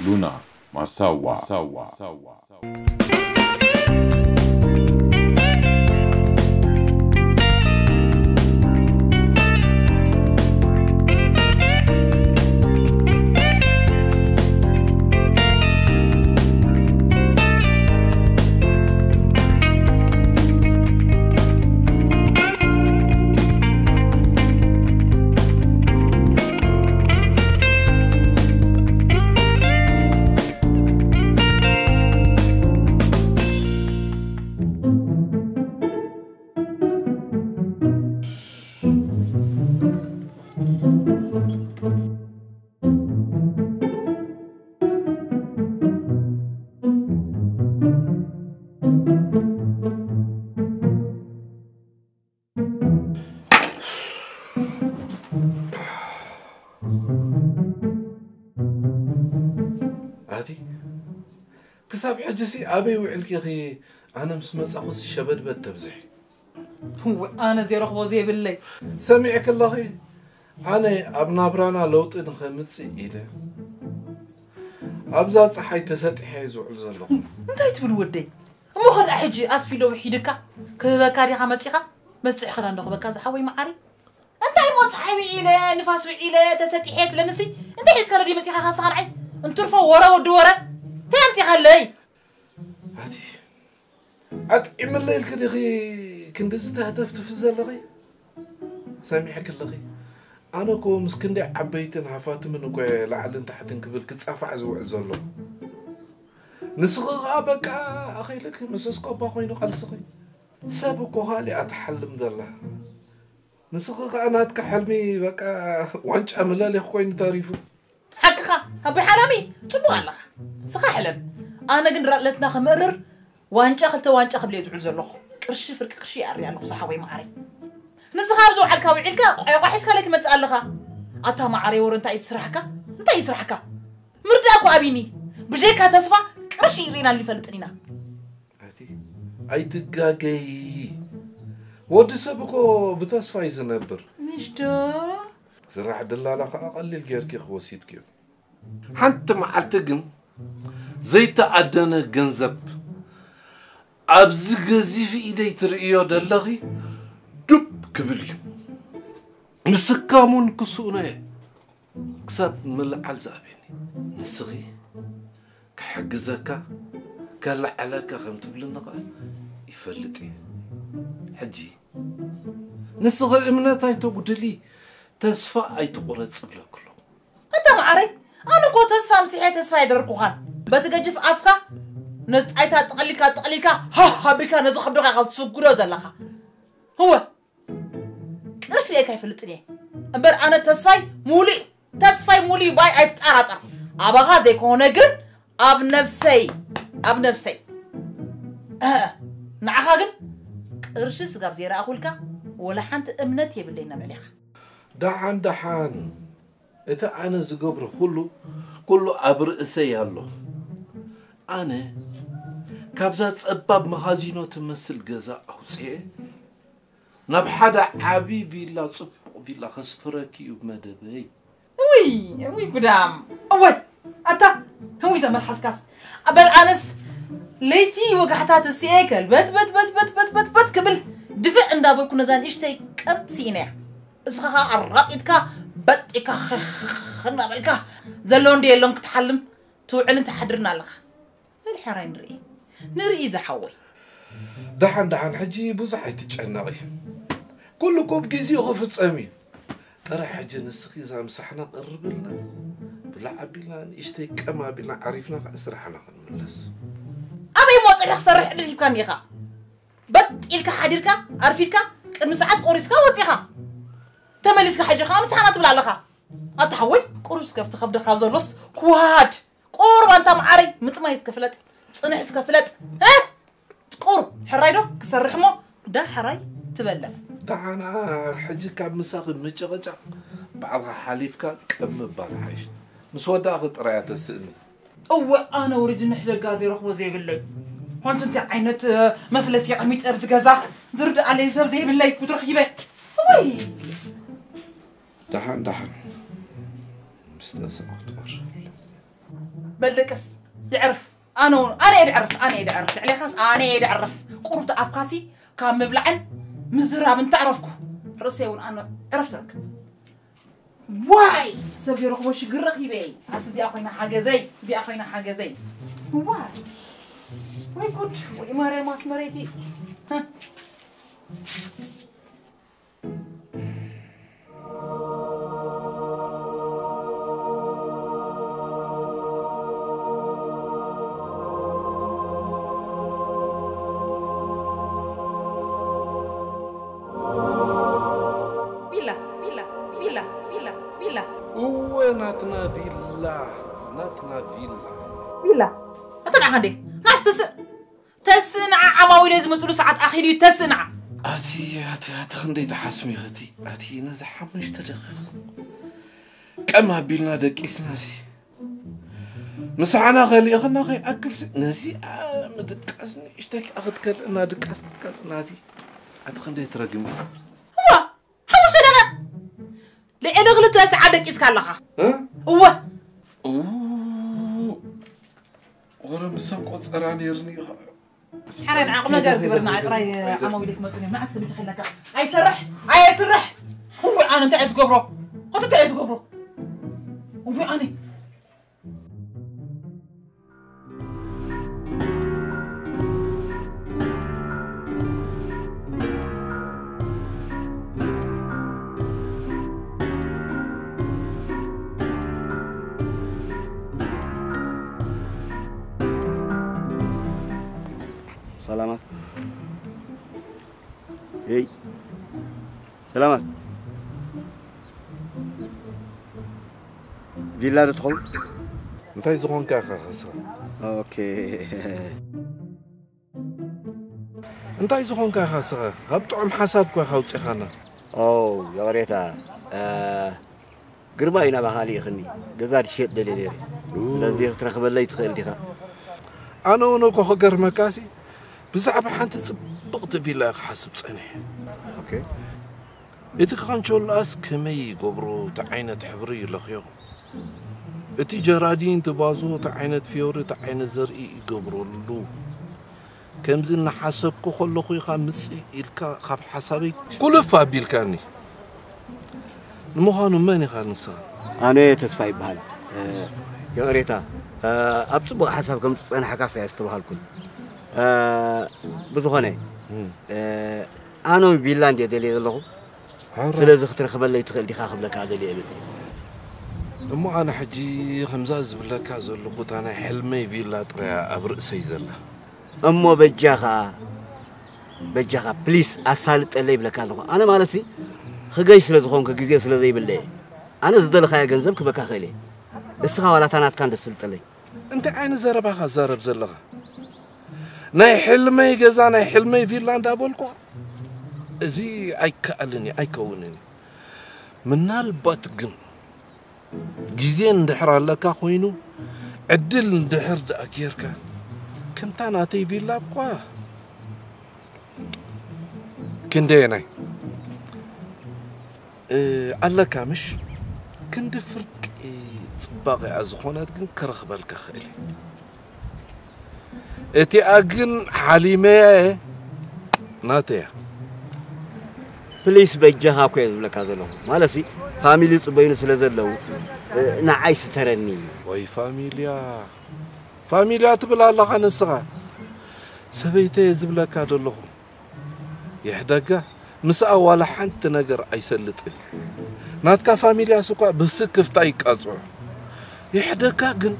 ሉና ማሳዋ። ኣቲ ክሳብ ሕጂ ሲ ኣበይ ውዕልኪ ኢኺ? ኣነ ምስ መጻኹ ሲ ሸበድበድ ተብዝሒ። እወ፣ ኣነ ዘይረኽቦ ዘይብለይ። ሰሚዕኪ ኣለኺ? ኣነ ኣብ ናብራና ለውጢ ንኸምጽእ ኢለ ኣብዛ ጸሓይ ተሰጢሐ እየ ዝውዕል ዘለኹ። እንታይ ትብል ወደይ? እሞ ኸድኣ ሕጂ ኣስፊሎ ውሒድካ ክህበካ ዲኻ መጺኻ? መስጥሒ ኸዳ እንደኽበካ ዝሓወይ መዓሪ። እንታይ እሞ ጸሓይ ውዒለ ንፋስ ውዒለ ተሰጢሐ ትብለንሲ? እንታይ ሒዝካ ለዲ መጺኻ ካስኻ ንዓይ? እንትርፎ ወረ ወዲ ወረ እንታይ ኣምጺኻለይ? ኣቲ ኣጥዒምለይ ኢልኪ ዲኺ ክንድዚ ተህተፍትፊ ዘለኺ? ሰሚዐኪ ኣለኺ? ኣነ እኮ ምስ ክንደይ ዓበይትን ሃፋትምን እኮ እየ ላዕልን ታሕትን ክብል ክጻፋዕ ዝውዕል ዘለኹ። ንስኺ ኸኣ በቃ ኣኺልኪ ምስ እስኮባ ኮይኑ ቃልስኺ። ሰብ እኮ ኻሊኣ ትሓልም ዘላ። ንስኺ ኸኣ ናትኪ ሕልሚ በቃ ዋንጫ ምለሊኽ ኮይኑ ተሪፉ። ሓቅኻ ኣቦይ ሓራሚ ጽቡቕ ኣለኻ። ንስኻ ሕለም። ኣነ ግን ራእለትና ክምእርር ዋንጫ ክልተ ዋንጫ ክብል እየ ዝውዕል ዘለኹ። ቅርሺ ፍርቂ ቅርሺ ይኣሪ ኣለኹ ዝሓወይ መዓረይ። ንስኻ ኣብዚ ውዓልካ ውዒልካ ቆይቋ ሒዝካ ለይ ትመጽእ ኣለኻ። ኣታ መዓረይ ወረ እንታይ እዩ ስራሕካ? እንታይ እዩ ስራሕካ? ምርዳእ እኮ ኣቢኒ። ብጀካ ተስፋ ቅርሺ ይርኢና ይፈልጥን ኢና። ኣቲ ኣይትጋገይ። ወዲ ሰብ እኮ ብተስፋ እዩ ዝነብር። ምሽ ዶ? ስራሕ ደላላ ከዓ ቀሊል ጌርኪ ክወሲድክዮ። ሓንቲ መዓልቲ ግን ዘይተኣደነ ገንዘብ ኣብዚ ገዚፍ ኢደይ ትርእዮ ደለኺ ዱብ ክብል እዩ። ምስካሙን ክስእኖ እየ። ክሳብ ምልዓል ዝኣብየኒ ንስኺ ክሕግዘካ ከልዓለካ ከም ትብልኒ ከኣ ይፈልጥ እየ። ሕጂ ንስኺ እምነት ኣይተጉድሊ፣ ተስፋ ኣይትቑረጽ እብለኪ ኣለኹ። ኣታ መዓረይ፣ ኣነ እኮ ተስፋ ኣምሲሐ ተስፋ ኣይደረርኩኻን። በቲ ገጅፍ ኣፍካ ነቲ ጣይታ ጠቕሊልካ ጠቕሊልካ ሃህ ኣቢልካ ነዚ ከብድኻ ኢኻ ትስጉዶ ዘለኻ። ህወ ቅርሺ ርኤካ ኣይፈልጥን እየ እምበር ኣነ ተስፋይ ሙሉእ እዩ። ተስፋይ ሙሉእ እዩ ባይ ኣይትጠራጠር። ኣባኻ ዘይኮነ ግን ኣብ ነብሰይ ኣብ ነብሰይ እህ፣ ንዓኻ ግን ቅርሺ ስጋብ ዘይረኣኹልካ ወላ ሓንቲ እምነት የብለይን ኣብ ልዕሌኻ። ደሓን ደሓን እቲ ኣነ ዝገብሮ ኩሉ ኩሉ ኣብ ርእሰይ ኣሎ። ኣነ ካብዛ ጸባብ መኻዚኖ ትመስል ገዛ ኣውጽኤ ናብ ሓደ ዓቢ ቪላ ጽቡቕ ቪላ ከስፍረኪ እዩ መደበይ። እውይ እውይ ጉዳም እወይ ኣታ ህዊ ተመልሓስካስ ኣበል ኣነስ ለይቲ ወጋሕታ ተስኤ ከልበት በት በት በት በት በት በት ክብል ድፍእ እንዳበልኩ ነዛ ንእሽተይ ቀም ስኢነያ እስኻ ኸዓ ኣራጢጥካ በጢካ ኽኽ እናበልካ ዘሎ እንዲ የሎን ክትሓልም ትውዕልን ትሓድርን ኣለኻ በል ሕራይ ንርኢ ንርኢ ዝሓወይ ደሓን ደሓን ሕጂ ብዙሕ ኣይትጨነቒ ኩሉ እኮ ብግዜኡ ክፍጸም እዩ ጥራሕ ሕጂ ንስኺ እዛ ምሳሕና ቀርብልና ብላዕ ኣቢልና ንእሽተይ ቀም ኣቢልና ዓሪፍና ከዓ ስራሕና ክንምለስ ኣበይ ሞፅዒ ክሰርሕ ዕድል ሂብካኒ ኢኻ በጥ ኢልካ ሓዲርካ ኣርፊድካ ቅድሚ ሰዓት ቆሪስካ ወፂኻ ተመሊስካ ሕጂ ከዓ ምሳሕና ትብል ኣለኻ ኣታ ሓወይ ቁሩብ እስከ ኣብቲ ከብድኻ ዘሎስ ክወሃድ ቁሩብ ኣንታ መዓረይ ምጥማይ እስከ ፍለጥ ጽንሕ እስከ ፍለጥ እ ቁሩብ ሕራይ ዶ ክሰርሕ እሞ ዳሕራይ ትበልዕ ደሓና ሕጂ ካብ ምሳኺ ምጭቕጫቕ ባዕልኻ ሓሊፍካ ቅም ምባል ሓይሽ ምስ ወዳእኺ ጥራያ ተስእኒ እወ ኣነ ወሪድኒ ሕደጋ ዘይረኽቦ ዘይብለይ ኮንቱ እንታይ ዓይነት መፍለስ የቐሚጠ ኣብዚ ገዛ ዝርድኣለይ ሰብ ዘይብለይ ጉድ ረኺበ ወይ ደሓን ደሓን ምስ ተሳእኩ ትቐርብ። በል ደቅስ የዕርፍ። ኣነ እውን ኣነ እየ ድዕርፍ ኣነ እየ ድዕርፍ ልዕሌኻስ ኣነ እየ ድዕርፍ። ቁሩብ ተኣፍካሲ ካብ ምብላዕን ምዝራብን ተዕረፍኩ። ርእሰይ እውን ኣነ ዕረፍቲ ረክብ። ዋይ ሰብ የረኽቦ ሽግር ረኺበ። ኣቲ እዚኣ ኮይና ሓገዘይ እዚኣ ኮይና ሓገዘይ። ዋይ ወይ ጉድ ወይ ማርያም ኣስመረይቲ። ቪላ ቪላ ቪላ ቪላ ቪላ እወ ናትና ቪላ ናትና ቪላ ቪላ እቲ ንዓኻ እንዴ ናስ ተስእ ተስእ ንዓ ዓማዊለ ዝመፅሉ ሰዓት ኣኺሉ እዩ ተስእ ንዓ ኣቲ ኣቲ ኣቲ ክንደይ ተሓስሚኺ እቲ ኣቲ ነዚ ሓሙሽተ ደቂቕ ቀም ኣቢልና ደቂስናሲ ምሳሕና ከሊእኽና ከይኣክልሲ ነዚኣ ምድቃስ ንእሽተይ ከኣ ክትከልእና ድቃስ ክትከልእና እቲ ኣቲ ክንደይ ትረግም እዋ ሓሙሽተ ደቂቕ ልዕሊ ክልተ ሰዓት ደቂስካ ኣለኻ እወ ወረ ምሰብ ቆፀራ ነይርኒ ሓራይ ንዓቕም ነገር ግበርና ጥራይ ኣማዊለ ክመፁ እዮም ንዓስ ክምጭ ከለካ ኣይሰርሕ ኣየስርሕ እወ ኣነ እንታይ ዝገብሮ ኮተ እንታይ ዝገብሮ እወ ኣነ ሰላማት ሄይ ሰላማት ቪላ ዶ ትኸውን? እንታይ ዝኾንካ ኢኻ ኸሳ? ኦኬ። እንታይ ዝኾንካ ኢኻ ስኻ? ካብ ጥዑም ሓሳብ እኳ ኢኻ ኣውፂኻና። ኦ ይቕሬታ። ግርማ እዩ ናባኻ ልኢኽኒ። ገዛ ድሸጥ ደልየ ነይረ። ስለዚ ክትረኽበለይ ትኽእል ዲኻ? ኣነ እውን እኮ ክገርመካሲ ብዛዕባ ሓንቲ ጽብቕቲ ቪላ እየ ክሓስብ ጸኒሐ። ኦኬ። እቲ ካንቸሎኣስ ከመይ ይገብሮ፣ እንታይ ዓይነት ሕብሪ ይለኽዮ፣ እቲ ጀራዲን፣ እቲ ባዞ፣ እንታይ ዓይነት ፍዮሪ፣ እንታይ ዓይነት ዘርኢ ይገብረሉ፣ ከምዚ እናሓሰብኩ ከለኹ ኢኻ ምጽእ ኢልካ ካብ ሓሳበይ ኩልፍ ኣቢልካኒ። ንምዃኑ መን ኢኻ ንስኻ? ኣነ ተስፋ ይበሃል። ይቕሬታ፣ ኣብ ጽቡቕ ሓሳብ ከም ዝጸናሕካስ ኣየስተብሃልኩን። ብዝኾነ፣ ኣነ ቪላ እንድየ ደልየ ዘለኹ። ስለዚ ክትረኽበለይ ትኽእል ዲኻ ክብለካ ደልየ መጽየ። እሞ ኣነ ሕጂ ከምዛ ዝብለካ ዘለኹ እታ ናይ ሕልመይ ቪላ ጥራያ ኣብ ርእሰይ ዘላ። እሞ በጃኻ በጃኻ ፕሊስ ኣሳልጠለይ ይብለካ ኣለኹ። ኣነ ማለትሲ ክገሽ ስለ ዝኾንኩ ግዜ ስለ ዘይብለየ ኣነ ዝደለኻዮ ገንዘብ ክበካ ክእል እየ። እስኻ ዋላ እታ ናትካ እንደ ስልጠለይ። እንታይ ዓይነት ዘረባ ኢኻ ትዛረብ ዘለኻ? ናይ ሕልመይ ገዛ ናይ ሕልመይ ቪላ እንዳበልኩኻ እዚ ኣይከኣልን እዩ ኣይከውንን እዩ። ምናልባት ግን ግዜ እንድሕር ኣለካ ኮይኑ ዕድል እንድሕር ደኣ ጌርካ ከምታ ናተይ ቪላ እኳ ክንደየናይ ኣለካ ምሽ ክንዲ ፍርቂ ፅባቐኣ ዝኾነት ግን ክረኽበልካ ክእል እየ። እቲኣ ግን ሓሊመያ እየ ናተያ። ፕሊስ በጃኻ እኮ እየ ዝብለካ ዘለኹ። ማለትሲ ፋሚሊ ይፅበዩኒ ስለ ዘለዉ ንዓይ ስተረኒ። ወይ ፋሚልያ ፋሚልያ ትብል ኣለኻ ንስኻ። ሰበይተይ እየ ዝብለካ ዘለኹ። ይሕደጋ ምስኣ ዋላ ሓንቲ ነገር ኣይሰልጥን። ናትካ ፋሚልያስ እኳ ብስክፍታ ይቃፅዑ። ይሕደጋ ግን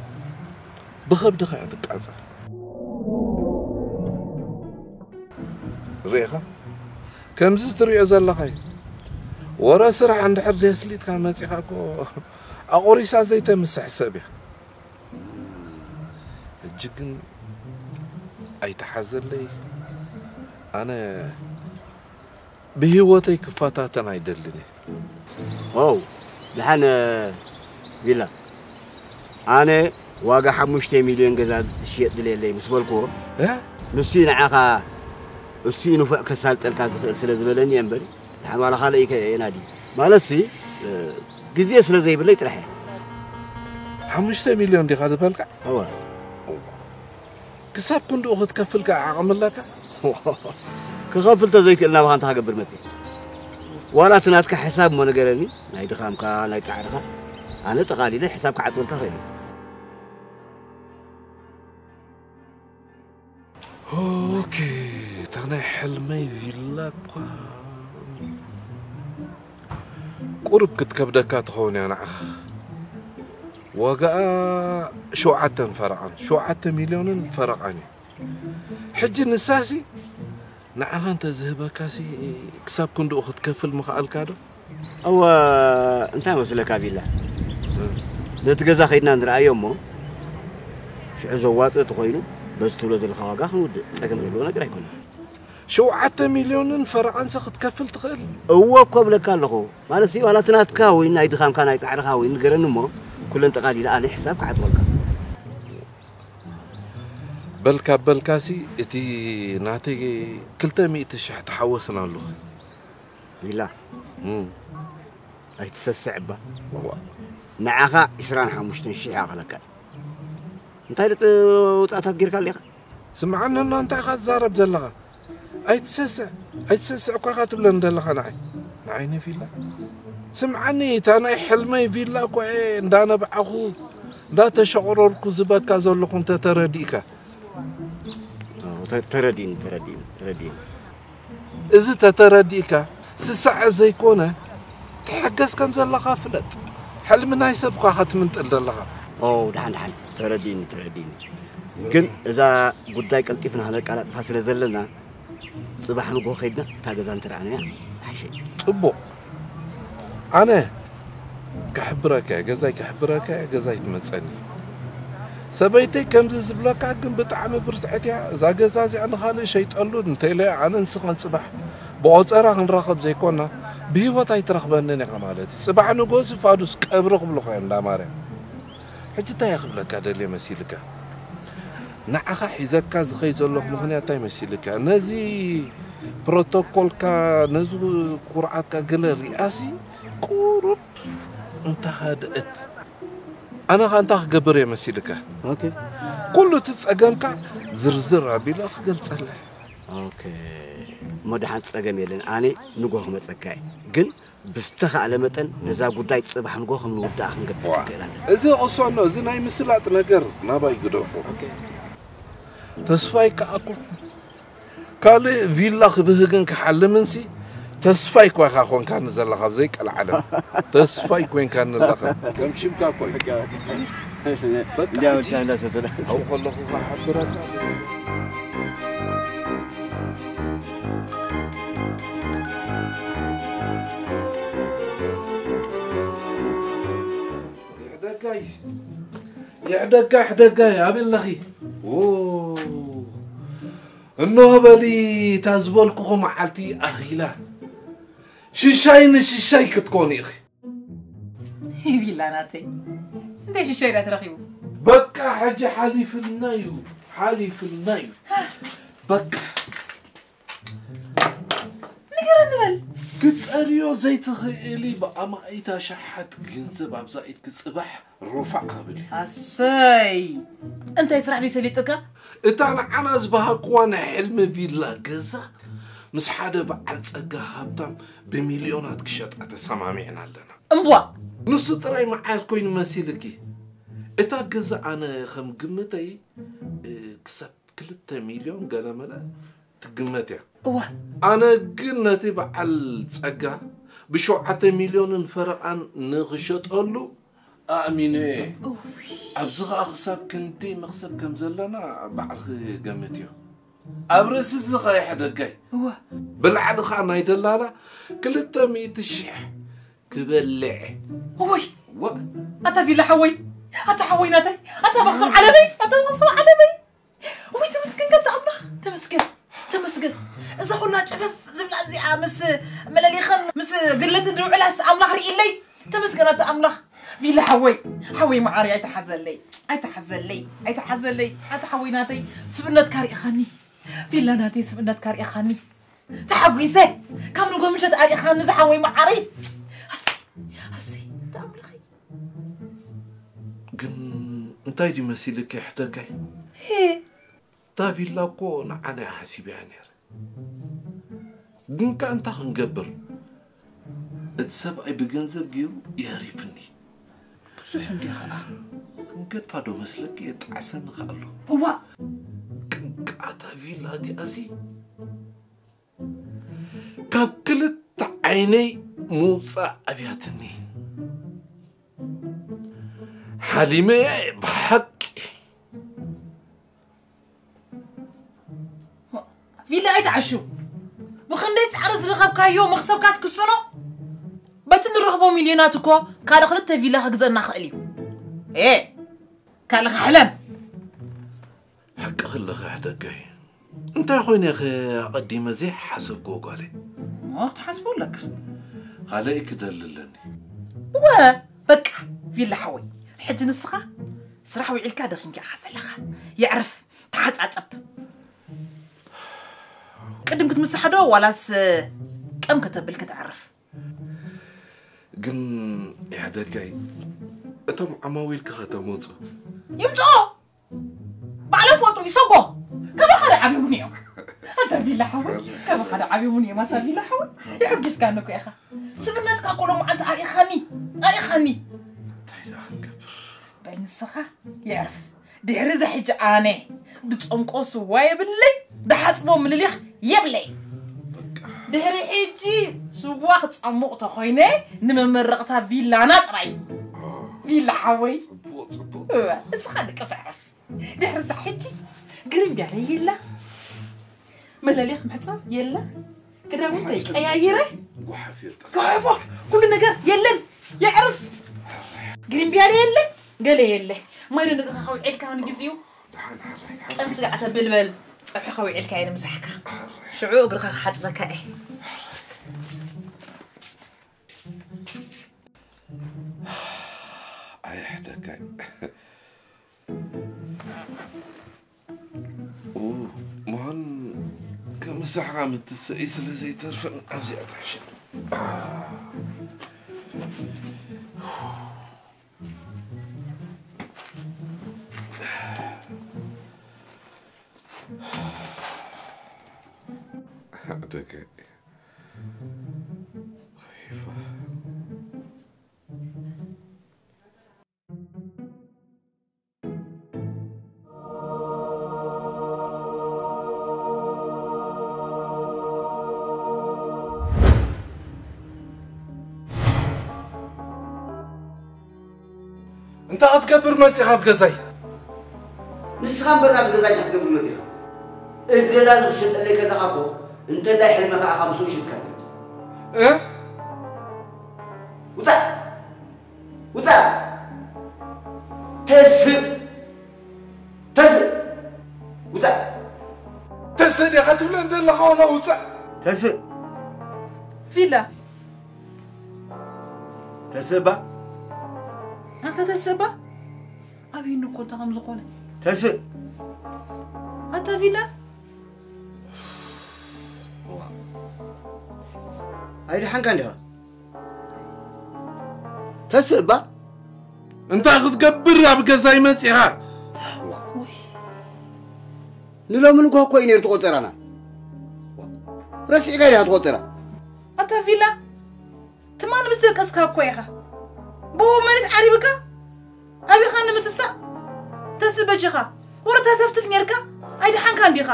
ብኸብድኻ እያ ትቃጻዕ። ርኢኻ ከምዚ ትሪኦ ዘለኻ እዩ። ወረ ስራሕ እንድሕር ዘየስሊጥካ መጺኻ እኮ ኣቑሪሳ ዘይተምስሕ ሰብ እያ። ሕጂ ግን ኣይትሓዘለይ። ኣነ ብህይወተይ ክፈታተን ኣይደልን እየ። ዋው ደሓን ቪላ ኣነ ዋጋ ሓሙሽተ ሚልዮን ገዛ ዝሽየጥ ድልየለይ ምስ በልክዎ እ? ንሱ እዩ ንዓኻ እሱ እዩ ንፉዕ ከሳልጠልካ ዝኽእል ስለ ዝበለኒ እየ እምበር ደሓን ዋላ ካልእ ይከ የናዲ ማለት ሲ እ፣ ግዜ ስለ ዘይብለይ ጥራሕ እየ። ሓሙሽተ ሚልዮን ዲኻ ዝበልካ? እወ። ክሳብ ክንድኡ ክትከፍል ከ ዓቕሚ ኣለካ? ክኸፍል ተዘይክእል ናባኻ እንታይ ክገብር መፅእ? ዋላ እቲ ናትካ ሕሳብ እሞ ንገረኒ፣ ናይ ድኻምካ ናይ ፃዕርኻ። ኣነ ጠቓሊለ ሕሳብ ክዓፅወልካ ኽእል እየ። ኦኬ፣ እታ ናይ ሕልመይ ቪላ እኳ ቁሩብ ክትከብደካ ትኸውን እያ ንዓኻ። ዋጋኣ ሸውዓተን ፈረቓን፣ ሸውዓተ ሚልዮንን ፈረቓን እዩ። ሕጂ ንሳሲ ንዓኻ እንተ ዝህበካሲ ክሳብ ክንድኡ ክትከፍል ምኽኣልካ ዶ? እወ፣ እንታይ መስለካ ቢላ፣ ነቲ ገዛ ከይድና ንርኣዮ እሞ ሽዑ ዘዋፅእ እቲ ኮይኑ በዚ ትብሎ ዘለካ ዋጋ ክንውድእ ፀገም ዘለዎ ነገር ኣይኮነን። ሸውዓተ ሚልዮንን ፈረቓንሲ ክትከፍል ትኽእል? እወ እኮ እብለካ ኣለኹ። ማለት ሲ ዋላ እቲ ናትካ ወይ ናይ ድኻምካ ናይ ፃዕርኻ ወይ ንገረኒ እሞ ኩለን ጠቓሊለ ኣነ ሕሳብ ክዓፅወልካ። በልካ በልካሲ እቲ ናተይ ክልተ ሚእቲ ሽሕ ተሓወስና ኣለኹ። ቢላ እም፣ ኣይትሰስዕ እባ። ዋ፣ ንዓኻ ዕስራን ሓሙሽተን ሽሕ ይኣኽለካ። እንታይ ደጥ ውፃእታት ጌርካ ኣለኻ? ስምዓኒ እና እንታይ ኢኻ ትዛረብ ዘለኻ? ኣይትሰስዕ፣ ኣይትሰስዕ እኳ ኢኻ ትብለኒ ዘለኻ ንዓይ። ንዓይ ነፊላ። ስምዓኒ፣ እታ ናይ ሕልመይ ቪላ እኮ እየ እንዳነብዓኹ፣ እንዳተሸቕረርኩ ዝበካ ዘለኹ እንተ ተረዲእካ። ኦ፣ ተ-፣ ተረዲእኒ፣ ተረዲእኒ፣ ተረዲእኒ። እዚ ተተረዲእካ ስሳዐ ዘይኮነ ትሕገዝ ከም ዘለኻ ፍለጥ። ሕልሚ ናይ ሰብ እኳ ኸትምንጥል ዘለኻ። ኦ፣ ደሓን፣ ደሓን፣ ተረዲእኒ፣ ተረዲእኒ። ግን እዛ ጉዳይ ቀልጢፍና ክነቃላጥፋ ስለ ዘለና፣ ጽባሕ ንግሆ ከይድና እታ ገዛ እንተረኣናያ ዝሓሸ እዩ። ጽቡቕ። ኣነ ክሕብረካ እየ፣ ገዛይ ክሕብረካ እየ፣ ገዛይ ትመጸኒ። ሰበይተይ ከምዚ ዝብለካ ግን ብጣዕሚ ብርትዕት እያ። እዛ ገዛ እዚኣ ንኻልእ ሸይጠሉ እንተኢለ ኣነ ንስኻን ጽባሕ ብቆጸራ ክንራኸብ ዘይኮና ብህይወት ኣይትረኽበንን ኢኻ ማለት እዩ። ጽባሕ ንግሆ ፋዱስ ቀብሪ ክብሉኻ እዮም እንዳ ማርያም። ሕጂ እንታይ እየ ክብለካ ደልየ መሲልካ? ንዓኻ ሒዘካ ዝኸይ ዘለኹ ምኽንያት እንታይ መሲልካ? ነዚ ፕሮቶኮልካ፣ ነዚ ኩርዓትካ ገለ ሪኣሲ ቁሩብ እንተሃደአት። ኣነ ኸ እንታይ ክገብር እየ መሲልካ? ኦኬ። ኩሉ እቲ ጸገምካ ዝርዝር ኣቢለ ክገልጸለ። ኦኬ። እሞ ደሓን ጸገም የለን። ኣነ ንግሆ ክመጸካ እየ። ግን ብዝተኻእለ መጠን ነዛ ጉዳይ ጽባሕ ንግሆ ከም ንውድኣ ክንገብር ክንክእል ኣለና። እዚ ቅሶኖ፣ እዚ ናይ ምስላጥ ነገር ናባይ ግደፎ። ተስፋይ ከኣኩ ካልእ ቪላ ክብህግን ክሓልምንሲ ተስፋይ እኳ ኢኻ ኮንካኒ ዘለኻ ኣብ ዘይቀልዓለም። ተስፋይ ኮይንካኒ ኣለኻ። ከም ሽምካ እኮ እዩ። በቃ፣ እንዲያው ሕጂ ሻንዳ ሰተና። ኣብኡ ከለኹ ክሓብረካ። ይሕደጋይ፣ ይሕደጋ፣ ይሕደጋይ፣ ኣበይ ኣለኺ? ዎ፣ እንሆ በሊ፣ እታ ዝበልኩኹ መዓልቲ ኣኺላ። ሽሻይ ንሽሻይ ክትኮኒ ኢኺ። ቪላ ናተይ። እንታይ ሽሻይ ዳ ተረኺቡ? በቃ፣ ሕጂ ሓሊፍልና እዩ፣ ሓሊፍልና እዩ። በቃ። ንገረኒ በል። ክትጸርዮ ዘይትኽእሊ ብኣማኢት ኣሽሓት ገንዘብ ኣብዛ ኢድኪ ጽባሕ ሩፋዕ ክብል እዩ። ኣሰይ! እንታይ ስራሕ ድዩ ሰሊጥካ? እታ ንዓና ዝበሃኩዋ ናይ ሕልሚ ቪላ ገዛ ምስ ሓደ በዓል ጸጋ ሃብታም ብሚልዮናት ክሸጣ ተሰማሚዕና ኣለና። እምቧእ! ንሱ ጥራይ መዓት ኮይኑ መሲልኪ? እታ ገዛ ኣነ ከም ግምተይ፣ እ፣ ክሳብ ክልተ ሚልዮን ገለመለ ትግመት እያ። እወ። ኣነ ግን ነቲ በዓል ጸጋ ብሸውዓተ ሚልዮንን ፈረቓን ንኽሸጠሉ ኣእሚኑ እየ። ኣብዚ ኸኣ ክሳብ ክንደይ መኽሰብ ከም ዘለና ባዕልኺ ገምትዮ። ኣብ ርእሲ እዚ ኸኣ ይሕደጋይ። እወ። ብላዕሊ ኸኣ ናይ ደላላ ክልተ ሚእቲ ሽሕ ክበልዕ። እወይ! ወ- ኣታ ቪላ ሓወይ! ኣታ ሓወይ ናተይ! ኣታ መኽሰብ ዓለመይ! ኣታ መኽሰብ ዓለመይ! ወይ ተመስገን ጋንታ ኣምላኽ! ተመስገን! ተመስገን! እዛ ኹላ ጨፈፍ ዝብላ እዚኣ ምስ መለሊኸን ምስ ግለትን ዝውዕላስ ኣምላኽ ርኢለይ! ተመስገን ኣታ ኣምላኽ! ቪላ ሓወይ! ሓወይ መዓሪ ኣይተሓዘለይ! ኣይተሓዘለይ! ኣይተሓዘለይ! ኣታ ሓወይ ናተይ! ስብእነትካ ርኢኻኒ! ቪላ ናተይ ስብእነትካ ርኢኻኒ! ተሓጒሰ ካብ ንጎ ምሸት ኣሪእኻኒ ዝሓወይ መዓረይ። ኣሰይ ኣሰይ እታ እሞ እንታይ ድዩ መሲልኪ ሕደገይ? እታ ቪላ እኮ ንዓና ሓሲበያ ነይረ። ግን ከኣ እንታይ ክንገብር? እቲ ሰብኣይ ብገንዘብ ገይሩ የህሪፍኒ። ብዙሕ እንዲ ኸዓ። ክንገድፋ ዶ መስለኪ? የጣዕሰኒ ኸኣ ኣሎ። እዋ! ግን ከኣ እታ ቪላ እቲኣሲ ካብ ክልተ ዓይነይ ምውጻእ ኣብያትኒ። ሓሊመ ብሓቂ። ቪላ ኣይትዓሹ። ብኽንደይ ጻዕሪ ዝረኸብካዮ መኽሰብካስ ክስኖ? በቲ ንረኽቦ ሚልዮናት እኮ ካልእ ክልተ ቪላ ክግዘእና ክእል እዩ። ኤ፣ ካልእ ክሕለም። ሓቂ ክለኸ ሕደገይ። እንታይ ኮይነ ኢኸ ኣቐዲመ ዘይሓሰብክዎ ጓለይ? እሞ ክትሓስቦ ኣለካ። ካልእ ክደሊ ኣለኒ። እወ፣ በቃ፣ ቪላ ሓወይ። ሕጂ ንስኻ ስራሕ ውዒልካ ደኺምካ ኢኻ ዘለኻ። የዕርፍ፣ ተሓጻጸብ። ቅድም ክትምሳሕ ዶ ዋላስ ቀም ከተብል ከተዕርፍ? ግን ይሕደገይ፣ እቶም ዓማዊልኪ ከተመጹ። ይምጽኦ! ባዕሎም ፎጡ ይሰጎ። ከማኻ ዶ ዓብዮምን እዮም? ኣታ ቪላ ሓወይ፣ ከማኻ ዶ ዓብዮምን እዮም? ኣታ ቪላ ሓወይ፣ የሕጊስካኒ እኮ ኢኻ። ስብነትካ እኮ ሎማዓንቲ ኣሪኻኒ፣ ኣሪኻኒ። እንታይ ደኣ ክንገብር? በል ንስኻ የዕርፍ። ድሕሪ እዚ ሕጂ ኣነ ድጸምቆ ስዋ የብለይ፣ ድሓጽቦ ምልሊኽ የብለይ። በቃ። ድሕሪ ሕጂ ስዋ ክጸሙቕ ተኾይነ ንመመረቕታ ቪላና ጥራይ። ቪላ ሓወይ። ጽቡቕ፣ ጽቡቕ። እወ፣ እስኻ ድቅስ ዕረፍ። ድሕሪ እዛ ሕጂ ግርም ቢያለ የላ። መለሊኽ ምሕጻብ የላ። ክዳውንተይ ቀያይረ። ጓሓፍ የጣ። ጓሓፎ፣ ኩሉ ነገር የለን። የዕርፍ። ግርም ቢያለ የለ፣ ገለ የለ። ማይ ዶ ንግኻ ከውዒልካ ንግዜኡ? ደሓን ሓራይ፣ ሓራይ። ቀም ስጋዕ ተብል በል። ጸብሒ ከውዒልካ እየ ንምሳሕካ። ሓራይ። ሽዑ እግርኻ ክሓጽበካ እየ። ኣይሕደካይ። ኡ፣ ምዃን ከምሳሕኻ ምትሰኢ ስለ ዘይተርፈን ኣብዚኣ ትሕሸ። ደገ ኸይፋ። እንታይ ክትገብር መጺኻ ኣብ ገዛይ? ንስኻ እምበር ኣብዚ ገዛ እንታይ ክትገብር መጺኻ? እዚ ገዛ እዚ ክሸጠለይ ከለኻ እኮ እንተላይ ሕልሚ ከኣ ካብ ምስኡ ሽጥካለይ። እ? ውጻእ! ውጻእ! ተስእ! ተስእ! ውጻእ! ተስእ ዲኻ ትብለኒ ዘለኻ ዋላ ውጻእ? ተስእ! ቪላ! ተስእ እባ! ኣንታ ተስእ እባ! ኣብይኒ እኮ እንታይ ከም ዝኾነ። ተስእ! ኣታ ቪላ! ዋ። ኣይደሓንካ እንዲኻ? ተስእ እባ! እንታይ ክትገብር ኣብ ገዛይ መጺኻ? ዋ። ውይ። ንሎሚ ንግሆ እኮ እዩ ነይሩ እቲ ቆጸራና። ዋ። ረሲዕካ ኢኻ እቲ ቆጸራ። ኣታ ቪላ! ትማሊ ምስ ደቀስካ እኮ ኢኻ። ብኡ መሬት ዓሪብካ? ኣቢኻ ንምትሳእ? ተስእ በጅኻ። ወረ ተተፍትፍ ኔርካ? ኣይደሓንካን ዲኻ?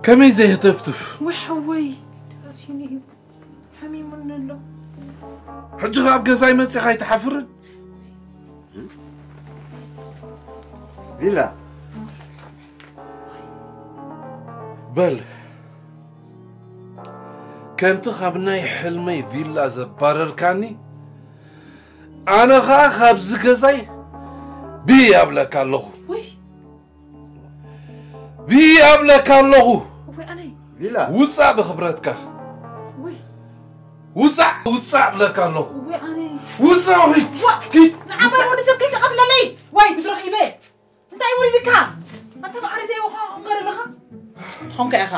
ከመይ ዘይህተፍትፍ? ወይ ሓወይ፣ ተኣሲኑ እዩ። ሓሚሙኒ ኣሎ። ሕጂ ኸኣ ኣብ ገዛይ መጺኻ ኣይትሓፍርን? ቪላ። በል፣ ከምቲ ካብ ናይ ሕልመይ ቪላ ዘባረርካኒ፣ ኣነ ኸኣ ካብዚ ገዛይ ብይ ኣብለካ ኣለኹ። ውይ። ብይ ኣብለካ ኣለኹ። ወይ ኣነይ። ቪላ። ውጻእ ብኽብረትካ። ወይ። ውጻእ፣ ውጻእ ኣብለካ ኣለኹ። ወይ ኣነይ። ውጻእ፣ ሂድ። ዋ። ሂድ። ንዓኻ ወዲ ሰብ ከይትቐትለለይ። ዋይ፣ ብትረኺበ። እንታይ ወሪድካ? ኣንታ ማዕረተይ ወኻ ኾንካ ዘለኻ? ትኾንካ ኢኻ።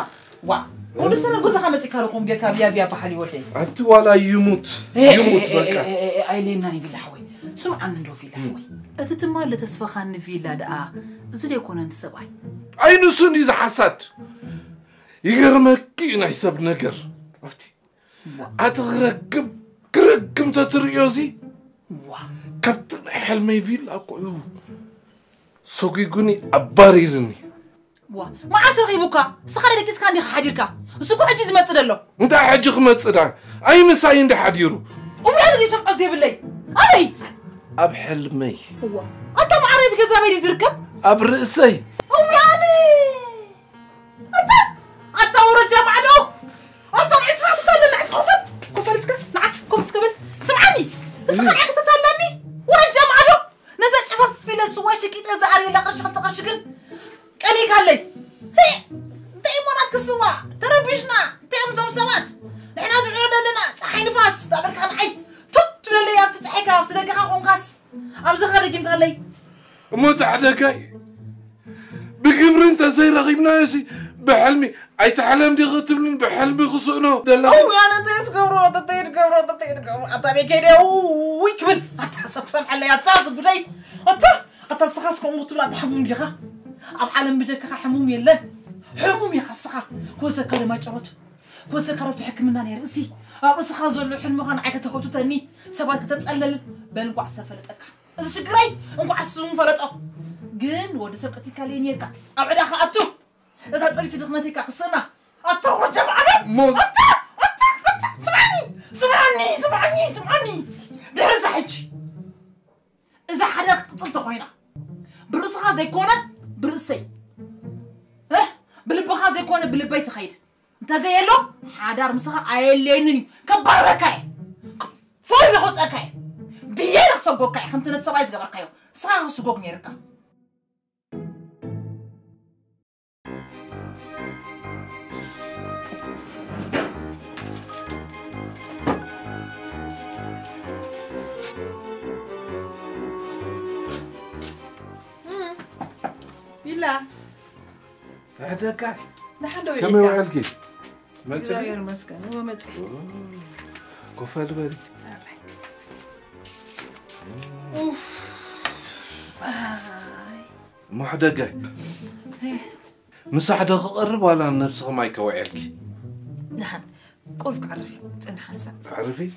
ዋ። ወዲ ሰብ ኣብ ገዛኻ መጺካ ኣለኹም ጌርካ ቪያ ቪያ በሓሊ ወደይ። ኣንቲ ዋላ ይሙት፣ ኤ፣ ኤ፣ ይሙት ኤ፣ በቃ። ኤ፣ ኤ፣ ኤ፣ ኣይሌናን ይብል ሓወይ። ስምዓኒ እንዶ ፊላ ሓወይ፣ እቲ ትማሊ ተስፈኻኒ ቪላ ደኣ እዚ ዶ ኣይኮነን እቲ ሰብኣይ? ኣይ ንሱ እንዲ ዝሓሳድ። ይገርመኪ እዩ ናይ ሰብ ነገር። ኣብቲ ኣቲ ክረግም ክረግም ተትርእዮ እዚ ዋ ካብቲ ናይ ሕልመይ ቪላ እኮ እዩ ሰጒጉኒ ኣባሪርኒ። ዋ መዓስ ረኺቡካ? ንስኻ ዶ ደቂስካ እንዲኻ ሓዲርካ? እሱ እኮ ሕጂ ዝመጽእ ዘሎ። እንታይ ሕጂ ክመጽእ ዳ? ኣይ ምሳይ እንዲ ሓዲሩ። እውያን እዚ ሰምዖ ዘይብለይ ኣበይ? ኣብ ሕልመይ። እዋ ኣታ ማዕረይቲ ገዛ በይ ዝርከብ? ኣብ ርእሰይ። እውያን ኣታ ኣታ ወረጃ ማዕዶ ኣታ ንዕስኻ ትታለል ንዕስ ኮፈል ኮፈል እስከ ንዓ ኮፍ እስከ በል ስምዓኒ እስኻ ንዓ ክትታለኒ ወረጃ ማዕዶ ነዛ ጨፈፍ ኢለ ስዋ ሸቂጠ ዝኣርየላ ቅርሺ ክልተ ቅርሺ ግን ቀኒካለይ። ህይ! እንታይ እሞ ናትኪ ስዋ? ተረቢሽና። እንታይ እዮም እዞም ሰባት? ንሕና ዝውዕሎ ዘለና ፀሓይ ንፋስ ዳበልካ ንዓይ ቱት ትብለለይ ኣብቲ ፀሓይካ ኣብቲ ደገኻ ኮንካስ ኣብዚ ኸደጊምካለይ። እሞ ፃዕደጋይ ብግብሪ እንተዘይረኺብናዮሲ ብሕልሚ ኣይትሕለም ዲኺ ትብልን ብሕልሚ ክስእኖ ደላ። ኣው ያነ እንተ ዝገብሮ እንተ ይትገብሮ እንተ ይትገብሮ ኣታ ቤት ከይደ ውይ ክብል ኣታ ሰብ ክሰምዓለይ ኣታ ዝጉዳይ ኣታ ኣታ ስኻስ ከምኡ ትብላ ኣታ ሕሙም ዲኻ? ኣብ ዓለም ብጀካኻ ሕሙም የለን። ሕሙም ኢኻ ስኻ። ክወሰካ ድማ ጨሮት ክወሰካ ረብቲ ሕክምና ናይ ርእሲ ኣብ ርእስኻ ዘሎ ሕልምኻ ንዓይ ከተኸብትተኒ ሰባት ከተጸለል በል እንኳዕ ሰብ ፈለጠካ። እዚ ሽግረይ እንኳዕ ስሙ ፈለጦ። ግን ወዲ ሰብ ቀቲልካለይ ነርካ ኣብ ዕዳ ክኣቱ እዛ ጽሪት ድኽነተይ ክስእና ኣታ ወጀብ ዓለም ሞዝ- ኣታ ኣታ ኣታ ስምዓኒ ስምዓኒ ስምዓኒ ስምዓኒ ድሕሪ እዛ ሕጂ እዛ ሓዳር ክትቅጽል ተኾይና ብርእስኻ ዘይኮነ ብርእሰይ እህ፣ ብልብኻ ዘይኮነ ብልበይ ትኸይድ እንተዘየሎ ሓዳር ምስኻ ኣየለየንን እዩ ከባረካ እየ ፎይ ለኸውፀካ እየ ብየ ለክሰጎካ እየ ከምቲ ነቲ ሰብኣይ ዝገበርካዮ ስኻ ክስጎግ ነይርካ ቢላ ሕደካ ደሓን ዶ ከመይ ውዒልካ? ውዕልኪ? መፅእ? እግዚኣብሔር ይመስገን እወ መፅእ ኮፈል በል ኡፍ ኣይ እሞ ሕደጋይ ምሳሕ ዶ ክቐርብ ዋላ ነብስኺ ማይ ከውዕልኪ? ደሓን ቁሩብ ክዓርፍ እዩ ጽንሕ ሓንሳብ ክዓርፍ እዩ?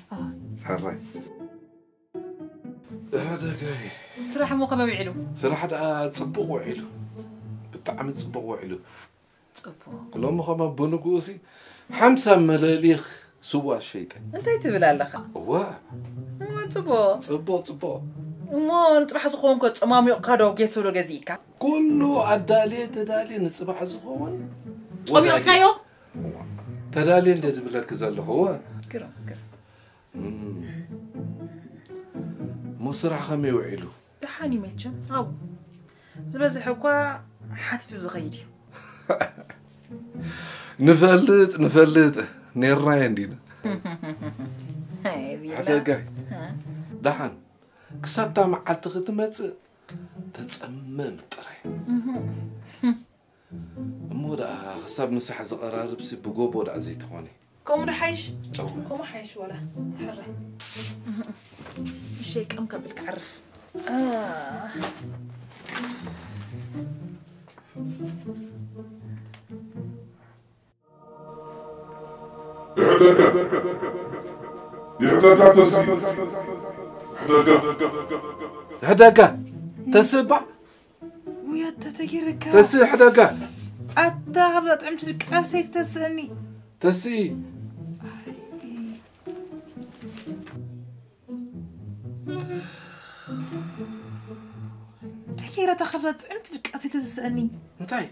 ሕራይ ሕደጋይ ስራሕ እሞ ከመይ ውዒሉ? ስራሕ ደኣ ጽቡቕ ውዒሉ ብጣዕሚ ጽቡቕ ውዒሉ ጽቡቕ ሎሚ ኸማ ብንግኡ ሲ ሓምሳ መለሊኽ ስዋ ሸይጠ እንታይ ትብል ኣለኻ? እዋ እሞ ጽቡቕ ጽቡቕ ጽቡቕ እሞ ንጽባሕ ዝኾንኮ ጸማሚቕካ ዶ ጌሶ ዶ ገዚእካ? ኩሉ ኣዳልየ ተዳልየ ንጽባሕ ዝኸውን ጸሚቕካዮ? ተዳልየ እንደ ዝብለኪ ዘለኹ እወ ግርም ግርም እሞ ስራሕ ኸመይ ውዒሉ? ደሓን እዩ መቸም ኣብኡ ዝበዝሐ እኳ ሓቲቱ ዝኸይድ እዩ ንፈልጥ ንፈልጥ ኔርናዮ እንዲና ሓደጋይ ደሓን ክሳብታ መዓልቲ ክትመፅእ ተፀመም ጥራይ እሞ ደኣ ክሳብ ምሳሕ ዝቐራርብሲ ብጎቦ ደኣ ዘይትኾኒ ከምኡ ዶ ሓይሽ? ከምኡ ሓይሽ ወላ ሕራይ ሸቀም ከብል ክዓርፍ ይሕደጋ ይሕደጋ ተሲ ይሕደጋ ሕደጋ ተስእ እባ ውያት ተተጊርካ ተስእ ሕደጋ ኣታ ካብዛ ጥዕምቲ ድቃሰይ ትተስእኒ ተስኢ ተኪረታ ካብዛ ጥዕምቲ ድቃሰይ ተስእኒ እንታይ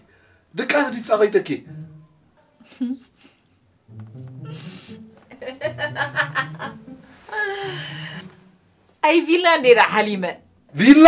ድቃስ ድዩ ጸቒጥኪ ኣይ ቪላ እንዴ ደኣ ሓሊመ ቪላ